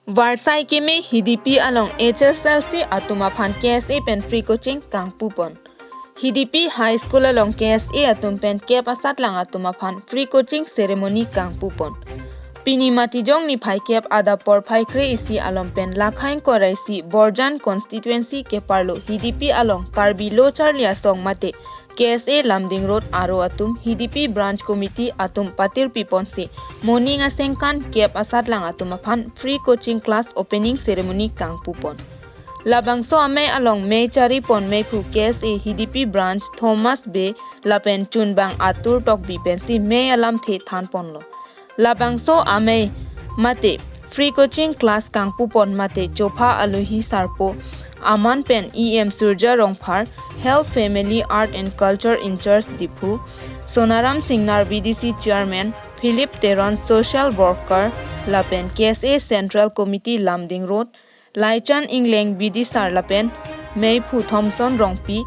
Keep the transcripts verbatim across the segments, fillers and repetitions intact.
Varsai keme Hidipi along H S L C atum aphan K S A pen free coaching kangpupon. Hidipi High School along K S A atum pen kep asatlang atum aphan free coaching ceremony kangpupon. Pini Matijong niphai kep adap porphai kre-isi alom pen lakhai korai si Borjan constituency keparlo Hidipi along Karbi Lo Charli Asong mate K S A Lumding Road aro atum Hidipi Branch Committee atum patirpiponsi moning asengkan kep asatlang atum aphan free coaching class opening ceremony kangpupon. Labangso amei along mei charipon meiphu K S A Hidipi Branch Thomas Bey lapen chunbang Atur Tokbi pensi mei alamthe thanponlo. Labangso amei mate free coaching class kangpupon mate chopha alohi sarpo aman pen E M Surja Rongphar, Health, Family, Art and Culture in-charge Diphu, Sonaram Singnar, V D C Chairman, Philip Teron, Social Worker, lapen K S A Central Committee Lumding Road, Laichan Engleng, B D sir lapen meiphu Thomson Rongpi,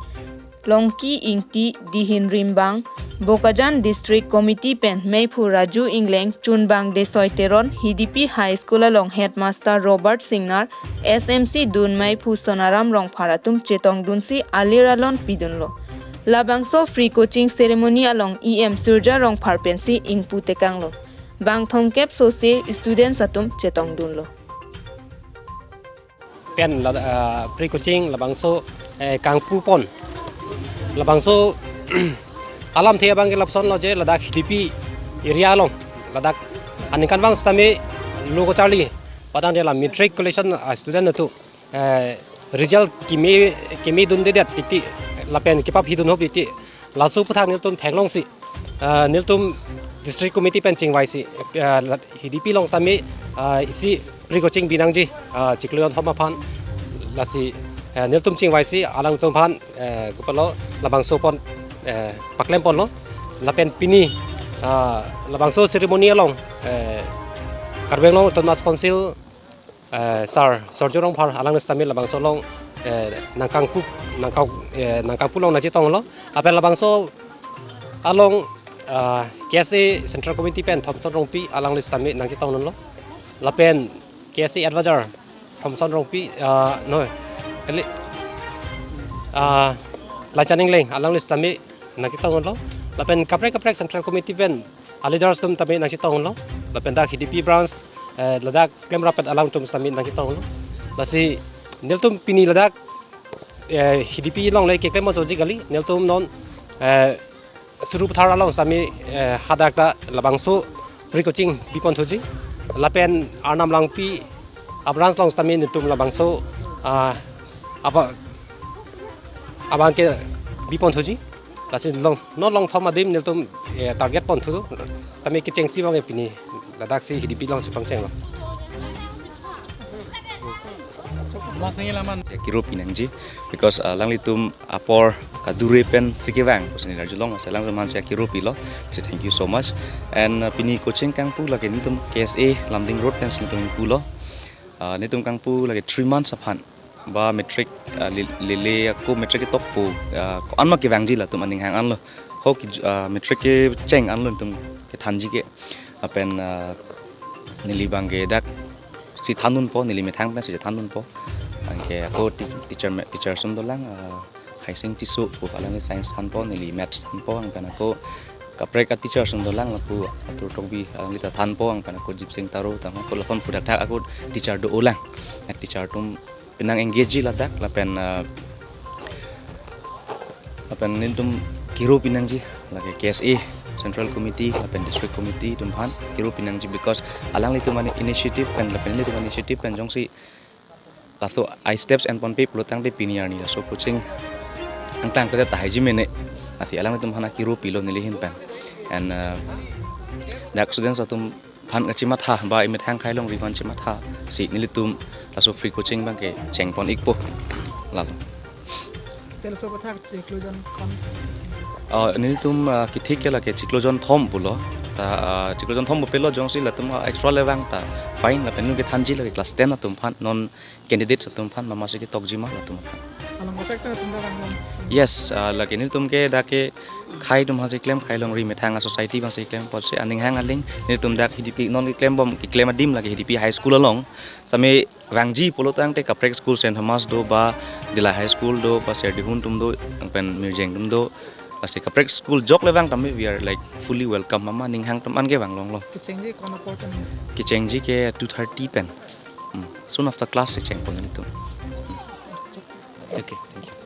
Longki Ingti, Dihin Rimbang, Bokajan District Committee pen meiphu Raju Engleng, chunbang Desoi Teron, Hidipi High School along Headmaster Robert Singnar, S M C dun meiphu Sonaram Rongphar atum chetongdunsi alir alon pidunlo. Labangso free coaching ceremony along E M Surja Rongphar pensi ingpu tekanglo. Bang thomkep sose students atum chetongdunlo. Pen la, ah, free coaching labangso, eh, kangpupon. Labangso alamthe abang ke lapusonlo je ladak Hidipi area along, ladak aningkanvang sitame lo kacharli padang de la matriculation, ah, student atum, eh, result keme, kemedundedet titi lapen kepaphidun hop titi. Laso aputhak nelitum theklongsi, ah, nelitum district committee pen chingvaisi, ah, la, Hidipi along sitame, ah, isi free coaching binangji, ah, chiklo jonthom aphan. Lasi, ah, nelitum chingvaisi alangtum aphan, eh, kopilo labangso pon, eh, paklemponlo. Lapen pini, ah, labangso ceremony along, eh, Karbi Anglong Autonomous Council, eh, Sir Surja Rongphar alangli sitame labangso along, eh, nangkangpu, nangkang, eh, nangkangpu along nangchetonglo. Lapen labangso along, ah, K S A Central Committee pen Thomson Rongpi alangli sitame nangchetongdunlo. Lapen K S A Advisor Thomson Rongpi, ah, no, kali, ah, Laichan Engleng alangli sitame nangchetongdunlo. Lapen kaprek kaprek Central Committee pen a-leaders atum sitame nangchetonglo. Lapen dak Hidipi Branch, eh, ladak klemrap-et alangtum sitame nangchetonglo. Lasi nelitum pini ladak, eh, Hidipi along le keklem mojoji kali. Nelitum non, eh, Sarupathar along sitame, eh, hadak ta labangso free coaching biponthuji. Lapen Arnam Langpi a-branch along sitame nelitum labangso, ah, apa, abang ke biponthuji. Lasi long, non longthom adim nelitum, eh, target ponthu. Sitame kechengsi abang ke pini ladaksi Hidipi alongsi pangchenglo. Mas nangji laman. Ya, kiro pinangji, because, uh, alanglitum apor kadure pensi kevang, pusi neli arjulong, lasi alangtum aphansi akiro pilo. Lasi thank you so much. And, uh, pini coaching kangpu lake nelitum K S A Lumding Road pensi nelitum pulo. Uh, nelitum kangpu lake three months aphan. Ba matric, ah, li-, lele ako matric ketokpo, ah, ko-an ma kevangji latum aning hang anlo. Ho ki, ah, matric kecheng anlo nelitum kethanji ke. Lapen, ah, neli abang ke daksi thandunpo, neli methang pensi thandunpo. Anke ako ti-, teacher me-, teacher ason dolang, ah, Haising Tisso pu, alangli science thanpo, neli maths thanpo, anke ako kaprek a-teacher ason dolang lapu Atur Tokbi, alangli ta thanpo, anke ako Jipsing Taro, tang ako lason pu dakdak ako teacher do-olang. Nak teacher atum penang engage ji ladak, lapen, ah, lapen nelitum kiro pinangji lake K S A Central Committee lapen District Committee atum aphan kiro pinangji, because alanglitum ani initiative pen lapen nelitum initiative pen jongsi laso a-steps enponpe pulotangte pini arni laso coaching angtang kete tahai ji mene. Lasi alanglitum aphan akiro pilo neli ahin pen. And, uh, dak students atum aphan kachimatha ba emethang akhei alongri aphan chimathasi nelitum laso free coaching abang ke chengpon ikpo. Lalo. Tel so pathak chiklo jonthom. Oh, nelitum, ah, kethik ke lake chiklo jonthom pulo. Ta, ah, chiklo jonthom pupelo jongsi latum, ah, extra le vang ta fine, lapen nelitum kethanji lake class ten atum aphan, non candidates atum aphan, mama si ketokji ma latum aphan. Along kotek ta atum vang. Yes, ah, lake nelitum ke dak ke akhei atum aphansi klem, akhei alongri methang a-society abangsi klem, apotsi aning hang aling nelitum dak Hidipi non keklembom, keklem adim lake Hidipi High School along. Same vangji pulo tangte kaprek school Saint Thomas do ba Dillai High School do ba Serdihun atum do, lapen Mirjeng atum do. Lasi kaprek school jok le vang tame we are like fully welcome mama, ning hang atum an ke vanglonglo. Kechengji ko-an apor tame? Kechengji ke two thirty pen. Hmm. Soon after class si chengpon nelitum. Hmm. Okay, thank you.